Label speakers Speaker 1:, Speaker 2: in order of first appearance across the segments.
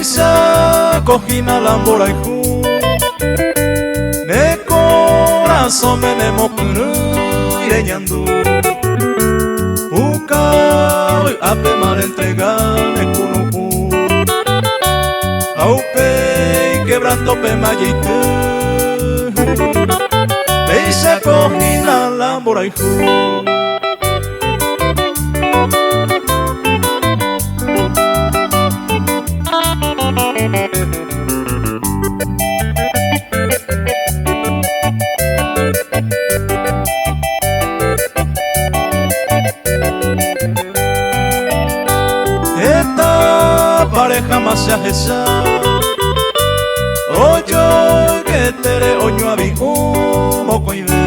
Speaker 1: Péicha ko hína la mborayhu Ne korasõme nemokyrỹi reñandu Puka vy'ápema rentrega ne kunu'ũ Ha upéi quebrantopema jeity Péicha ko hína la mborayhu. Heta pareja más ahecha Ojoyketere oñoavi'ũ mokõive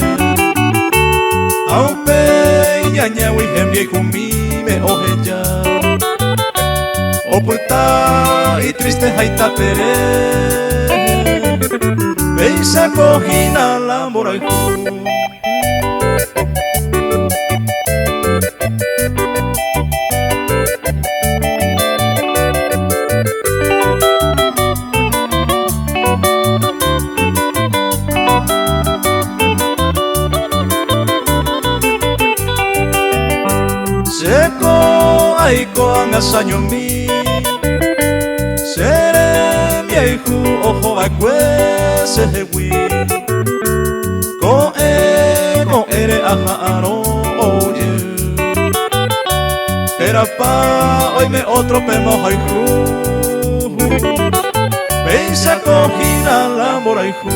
Speaker 1: Ha upéi ñañágui hembiayhumíme oheja Opyta itriste ha itapere Péicha ko hína la mborayhu. Chéko aiko ág̃a chañomi Che rembiayhu ohova'ekue chehegui Ko'ẽ ko'ẽre aha'arõ ojy Hérapa oime ótro pemohayhu Péicha ko hína la mborayhu.